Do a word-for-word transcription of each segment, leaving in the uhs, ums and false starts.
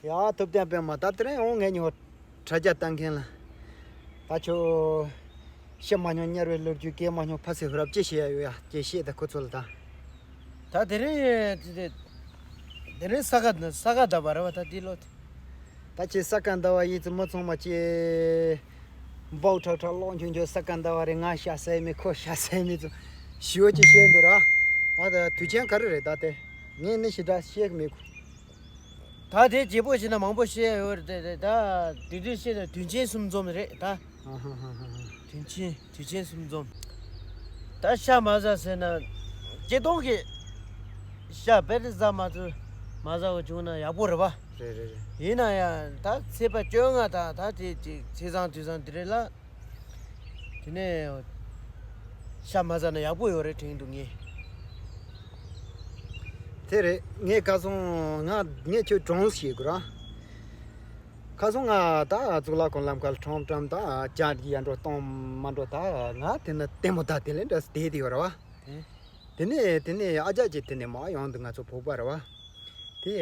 ཡ། ཐུབ་བསྟན་པད་མ། ད་དེ་རིང་འོང་ངས་ཉོ་དྲ་རྒྱ་བཏང་མཁན་ལ། ད་ཁྱོད་ཤི་མ་མྱོང་དམྱལ་བའི་ལོ་རྒྱུས། སྐྱེས་མ་མྱོང་ཕ་སྲིད་ཧུ་རབ་ཅི་བཤད་ཡ་ཡོད་ཡ། ཅི་བཤད་ད་ཁོ་ཚོ་ལ་ད། ད་དེ་རིང་དེ་རིང་ས་ག་ས་ག་ཟླ་བ་རེད་བ། ད་འདི་ལོ། ད་ཁྱེད་ས་ག་ཟླ་བ་ཡིན་ཙང་མི་ཚང་མ་ཁྱེད་འབོག་ཁྲག་ཁྲག་ལོག་འགྱོ་འགྱོ། ས་ག་ཟླ་བ་རེད། ང་ཤ་ཟ་མེད་ཁོ་ཤ་ཟ་མེད་ཙང་ཞི་བ་ཅིག་བཤད་འདུག་ར། ཨ་ད་དུས་ཆེན་ག་རེ་རེད་ད་དེ། ངས་ནི་ཞེ་དྲག་ཤེས་ཀྱི་མེད་གོ། ད་དེ་བརྗེ་པོ་བྱས་ན་མང་པོ་བཤད་ཡོད་རེད་དེ། ད་དུས་དུས་བཤད་ན་དུས་ཆེན་གསུམ་འཛོམས་རེད་ད། ཨ་ཧ་ཧ་ཧ་ཧ། དུས་ཆེན་དུས་ཆེན་གསུམ་འཛོམས། ད་ཤ་མ་ཟ་ཟེར་ན། སྤྱིར་བཏང་གི་ཤ་དཔེ་དེ་ཟ་མ་ཐུབ། མ་ཟ་བ་བྱུང་ན་ཡག་པོ་རེད་པ། རེད་རེད་རེད། ཡིན་ན་ཡང་ད་ཚེས་པ་བཅོ་ལྔ་དང་ད་དེ་ཅིག་ཚེས་བཟང་དུས་བཟང་དེ་རེད་ལ། དེ་ནས་ཤ་མ་ཟ་ན་ཡག་པོ་ཡོད་རེད་དྲན་འདུག་ངས། དེ་རེད། ངས་ཁ་སང་ང་ངས་ཁྱོད་གྲོངས་ཤིག་དགོས་ར། ཁ་སང་ང་ད་གཙུག་ལག་ཁང་ལམ་ཁར་ཁྲོམ་ཁྲོམ་ད་ཅག་ཡར་འགྲོ་གཏོང་མ་འགྲོ། ད་ང་དེ་ན་ལྟད་མོ་ད་དེ་ལས་འདྲ་བསྡད་དེ་ཡོད་ར་བ། དེ་ནས་དེ་ནས་ཨ་ཅག་ཅིག་དེ་ནས་མར་ཡོང་འདུག་ང་ཚོ་བོད་པ་ར་བ། དེ་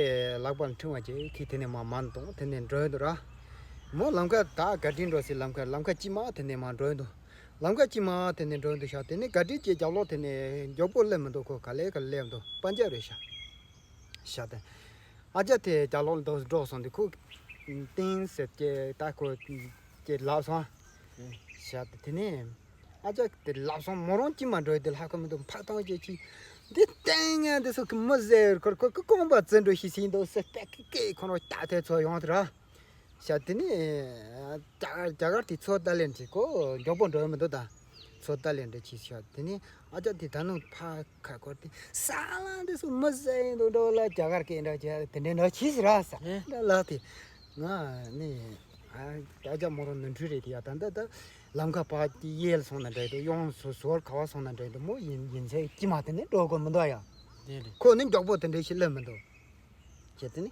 ལག་པ་ལ་འཕྲིན་བ་ཅིག་ཁྱེར་དེ་ནས་མར་མར་འདོང་། དེ་ནས་འགྲོ་འདུག་ར། མོ་ལམ་ཁ་ད་ག་དྲིན་འགྲོ་སའི་ལམ་ཁ་ལམ་ཁ་དཀྱིལ་མ་དེ་ནས་མར་འགྲོ་འདུག་ལམ་ཁ་དཀྱིལ་མ་དེ་ནས་འགྲོ་འདུག་ཤག་དེ་ནས་ག་དྲིན་ཅིག་རྒྱབ་ལོགས་དེ་ནས་མགྱོགས་པོ་སླེབས་མི་འདུག་ཁོ་ག་ལེ་ག་ལེ་སླེབས་འདུག་སྤང་རྒྱག་རེད་ཤག་ཤག་དེ། ཨ་ཅག་དེ་རྒྱབ་ལོགས་འདུག་འགྲོ་སོང་དུས་ཁོ་ཏིང་ཟེར་གྱི་ད་ཁོ་གྱི་ལབ་སོང་། ཤག་དེ་དེ་ནས་ཨ་ཅག་དེ་ལབ་སོང་། མོ་རང་དཀྱིལ་མ་འགྲོ་ཡི་དེ་ལྷག་གི་མི་འདུག་ཕར་བཏང་བྱས་ཀྱི་འདི་སྟེང་ང་འདི་ཚོ་གི་མི་ཟེར་ཁོར་ཁོ་ཁོ་རྐང་པ་བཙིར་འགྲོ་ཤི་སྲིད་འདུག་ཟེར་སྟེ་ཀི་ཀི་ཁོ་རང་རྒྱག་དེ་ཚོ་ཡོང་དུ་ར། ཤག་དེ་ནས་རྒྱ་རྒྱ་གར་དེ་ཚོ་ད་ལན་དེ་ཁོ་མགྱོགས་པོ་འགྲོ་ཡི་མི་འདུག་ད་ཚོ་ད་ལན་འདྲ་ཆི་ཤག་དེ་ནས་ཨ་ཅག་དེ་ད་ནང་ཕ་ཁ་ཁོར་དེ་ས་ལ་འདི་ཚོ་མི་ཟེར་ཡིན་འདུག་འགྲོ་ལ་རྒྱ་གར་སྐད་འདྲ་བྱས་དེ་འདྲ་འདྲ་ཆི་ཟེར་ར་ས་ད་ལ་དེ། ང་ནི་ཨ་ཅག་མོ་རང་ནོར་འཁྲུལ་རེད་དེ་ཡ། ད་ད་ད་ལམ་ཁ་ཕར་གཡས་ལ་སོང་ན་འདྲ་འདུག་གཡོན་ཟོར་ག་བ་སོང་ན་འདྲ་འདུག་མོ་ཡིན་ཡིན་ཚད་ཀྱི་མ་དེ་ནས་འགྲོ་དགོས་མི་འདུག་ཡ། དེ་རེད། ཁོ་ནི་མགྱོགས་པོ་དེ་འདྲ་ཞིག་སླེབས་མི་འདུག་ཅེས་དེ་ནི་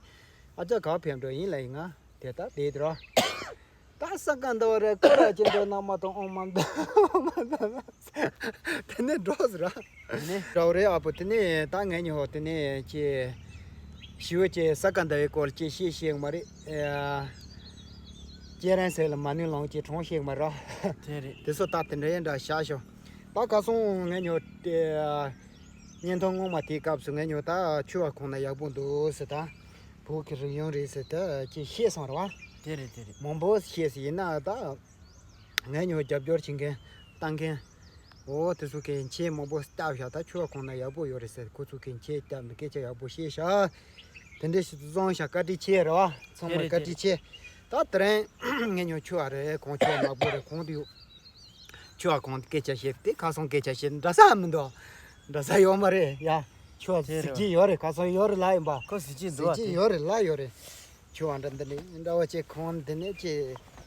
ཨ་ཅག་ག་ཕེབས་འགྲོ་ཡིན་ལ་ཡིན་ང་དེ་ད་བསྡད་དུ་ར། ད་ས་ག་ཟླ་བ་རེ་ཀོ་ར་ཅི་འདྲ་ན་མ་གཏོང་ཨོང་མ་གཏོང་ཨོང་མ་གཏོང་། དེ་ནས་འགྲོ་ཟེར་ར། དེ་ནས་འདྲ་བོ་རེད་ཨ་ཕོ། དེ་ནས་ད་ངས་ཉོ་དེ་ནས་ཀྱེ་ཞི་བོ་ཀྱེ་ས་ག་ཟླ་བའི་སྐོར་ཀྱེ་ཤེས་ཤེས་མ་རེད། ཀྱེ་རན་ཟེར་ལ་མ་ནུས་ལོང་ཀྱེ་གྲོང་ཤེས་མ་ར། དེ་རེད། དེ་ཚོ་ད་དེ་འདྲ་ཡིན་འདྲ་བཞག་ཤོག་ད་ཁ་སང་ངས་ཉོ་དེ་བརྙན་ཐུང་སྔོན་མ་དེའི་སྐབས་སུ་ངས་ཉོ་ད་ཆུ་བ་ཁོང་ན་ཡག་པོ་འདུག་ཟེར། ད་བོད་ཀྱི་རིག་གཞུང་རེད་ཟེར། ད་ཀྱེ་ཤེས་སོང་ར་བ། དེ་རེད་དེ་རེད། མང་པོ་ཤེས་ཟེར་ཡིན་ན་ད། ངས་ཉོ་རྒྱབ་སྐྱོར་བྱེད་མཁན་བཏང་མཁན། འོ་དེ་ཚོ་གི་མཆན་མང་པོ་བཏབ་ཤག་ད་ཆུ་བ་ཁོང་ན་ཡག་པོ་ཡོད་རེད་ཟེར། ཁོ་ཚོ་གི་མཆན་བཏབ་ནས་སྐད་ཆ་ཡག་པོ་བཤད་ཤག་དེ་འདྲས་ཞིག་བཟང་ཤག་བཀའ་དྲིན་ཆེ་རེད་བ། ཚང་མར་བཀའ་དྲིན་ཆེ། ད་དེ་རིང་ངས་ཉོ་ཆུ་བ་རེད། ཁོང་ཆུ་བ་ནག་པོ་རེད། ཁོང་དུ་ཆུ་བ་ཁོང་སྐད་ཆ་བཤད་དེ་ཁ་སང་སྐད་ཆ་བཤད་འདྲ་ས་མི་འདུག་འདྲ་ས་ཡོད་མ་རེད་ཡ། ཆུ་བ་གཟི་བརྗིད་ཡོད་རེད། ཁ་སང་ཡོད་རེད་ལ་ཡིན་པ། ཁོ་གཟི་བརྗིད་འདུག་བ་གཟི་བརྗིད་ཡོད་རེད་ལ་ཡོད་རེད། ཆུ་བ་འདྲ་འདི་ནས་འདྲ་བོ་ཆེ་ཁོང་འདི་ནས་ཆེ་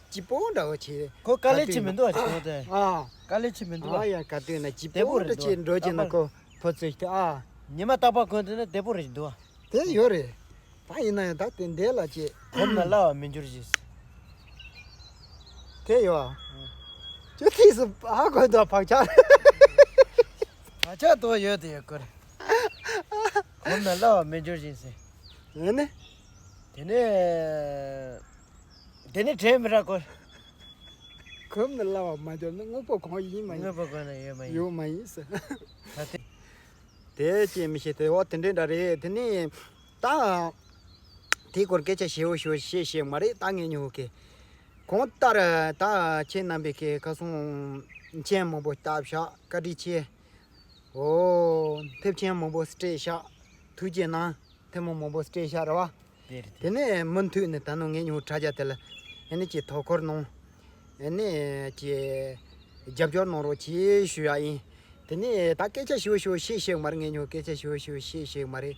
སྐྱིད་པོ་འདྲ་བོ་ཆེ། ཁོ་དཀའ་ལས་ཆེ་མི་འདུག་ཨ་ཁོང་དེ། ཨ། དཀའ་ལས་ཆེ་མི་འདུག་ཨ། ཨ་ཡ་ག་དུས་ན་སྐྱིད་པོ་འདྲ་ཆེ་འགྲོ་ཆེ་ན་ཁོ་ཕོ་ཚོད་ཀྱི་ཨ། ཉི་མ་རྟག་པར་ཁོང་དེ་ན་བདེ་པོ་རེད་འདུག་ཨ། དེ་ཡོད་རེད། ད་ཡིན་ན་ཡང་ད་དེ་འདས་ལ་ཆེ། གོམས་ན་སླ་བ་མི་འགྱུར་ཞིང་། དེ་ཡོད་ཨ། ཁྱོད་ཐིག་སུ་ཧ་གོ་འདུག་བག་ཆགས། བག་ཆགས་དོ་ཡོད་དེ་ཡོད་ཁོ་རེད། གོམས་ན་སླ་བ་མི་འགྱུར་ཞིང་ཟེར། ཨ་ནི། དེ་ནས། དེ་ནས་དྲན་མི་ར་ཁོ། གོམས་ན་སླ་བ་མ་འགྱུར་ན་དངོས་པོ་གང་ཡིན་མ་ཡིན། དངོས་པོ་གང་ན་ཡོད་མ་ཡིན། ཡོད་མ་ཡིན་ཟེར། ད་དེ། དེ་ཅི་མི་ཤེས་དེ་འོ་དེ་འདྲའི་འདྲ་རེད། དེ་ནས་ད་དེའི་སྐོར་སྐད་ཆ་ཞེ་པོ་ཞེ་པོ་བཤད་ཤེས་མ་རེད། ད་ངས་ཉོ་གི་གང་ལྟར་ད་ཁྱེད་རྣམ་པས་ཀྱི་ཁ་སང་མཆན་མང་པོ་བཏབ་ཤག་བཀའ་དྲིན་ཆེ། འོ་མཐེབ་མཆན་མང་པོ་སྤྲད་ཤག་ཐུགས་རྗེ་གནང་། ཐལ་མོ་མང་པོ་སྤྲད་ཤག་རེད་བ། དེ་རེད་དེ། དེ་ནས་མུ་མཐུད་ནས་ད་ནང་ངས་ཉོ་དྲ་རྒྱ་དེ་ལ་ཨ་ནི་ཅིག་དོ་ཁུར་གནང་། ཨ་ནི་ཅིག་རྒྱབ་སྐྱོར་གནང་རོགས་གྱིས་ཞུ་ཡ་ཡིན། དེ་ནས་ད་སྐད་ཆ་ཞུ་ཞུ་བཤད་ཤེས་མ་རེད། ངས་ཉོ་སྐད་ཆ་ཞུ་ཞུ་བཤད་ཤེས་མ་རེད།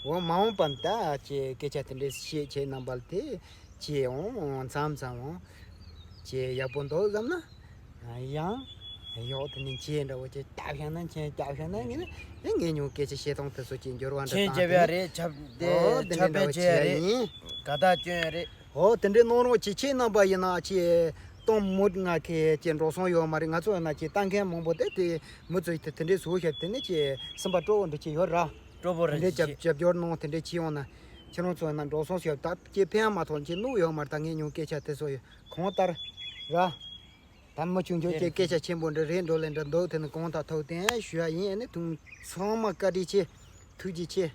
འོ་མ་འོངས་པ་ད་ཅིག་སྐད་ཆ་དེ་འདྲས་བཤད་ཁྱེད་རྣམ་པ་ལ་དེ་ཅིག་འོང་མཚམས་མཚམས་འོང་ཅིག་ཡག་པོ་འདུག་བསམ་ན། ཡང་། ཡོག་དེ་ནི་ཁྱེད་འདྲ་བོ་ཅིག་རྒྱབ་ཤག་ན་ཁྱེད་རྒྱབ་ཤག་ན་ངས་ནི་ངས་ཉོ་སྐད་ཆ་བཤད་སྟངས་དེ་ཚོ་ཅིག་འགྱུར་བ་འདྲ་ཁྱེད་བཏང་རྒྱབ་ཡ་སྟེ། རེད། ཆབ་དེ་ཨོ་དེ་ཆབ་འདྲ་བེད་བོ་ཅེ་ཡ་ཅིག་རེད། ཡིན། དགའ་ཐག་སྐྱོན་ཡ་རེད། ཨོ་དེ་འདྲའི་གནང་རོགས་ཅིག་ཁྱེད་རྣམ་པ་ཡིན་ན་ཅིག་གཏོང་མུ་ང་ཁྱེད་ཅིག་འགྲོ་སོང་ཡོད་མ་རེད། ང་ཚོ་ཡིན་ན་ཅིག་ལྟ་མཁན་མང་པོ་དེ་དེ་མུ་ཚོ་དེ་དེ་འདྲའི་བཟོ་ཤག་དེ་ནི་ཅིག་སེམས་པ་སྤྲོ་བོ་འདྲ་ཅིག་ཡོད་ར། སྤྲོ་བོ་རེད་དེ་འདྲའི་རྒྱབ་ཅིག་རྒྱབ་སྐྱོར་གནང་དེ་འདྲའི་ཅིག་ཡོང་ན། ཁྱེད་རང་ཚོ་ཡིན་ན་འགྲོ་སོང་ཞིག་ད་ཀྱེ་ཕན་མ་ཐོགས་ཁྱེད་ནུ་ཡོད་མ་རེད། ད་ངས་ཉུང་སྐད་ཆ་དེ་ཚོ་ཡོད་གང་ལྟར་ར། ད་མི་ཆུང་ཆུང་ཀྱི་སྐད་ཆ་ཆེན་པོ་འདྲ་རེད་འགྲོ་ལེ་འདྲ་འདུག་དེ་ནི་གང་ལྟར་ཐུགས་བདེན་ཞུ་ཡ་ཡིན། ཨ་ནི་ཐུགས་ཚང་མ་བཀའ་དྲིན་ཆེ། ཐུགས་རྗེ་ཆེ།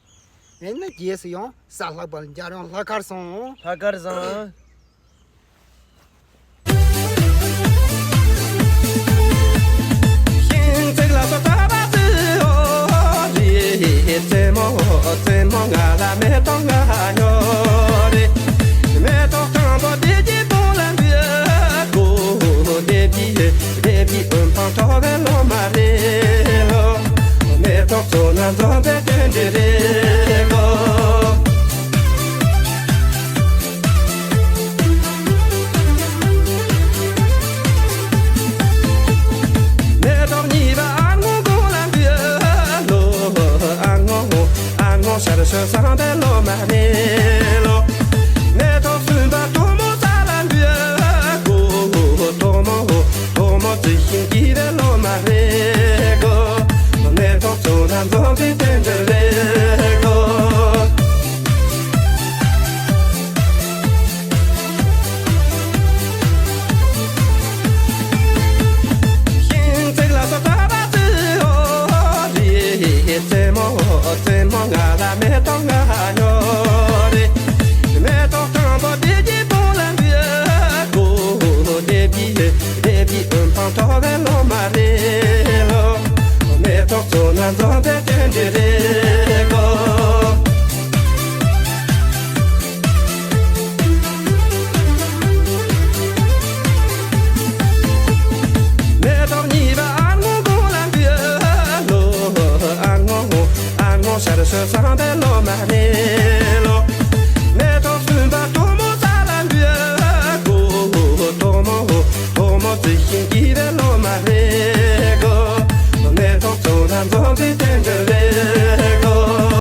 ཨ་ནི་རྗེས་སུ་ཡང་གཟའ་ལྷག་པར་མཇལ་ཡོང་། ལྷག་དཀར་བཟང་། ལྷག་དཀར་བཟང་།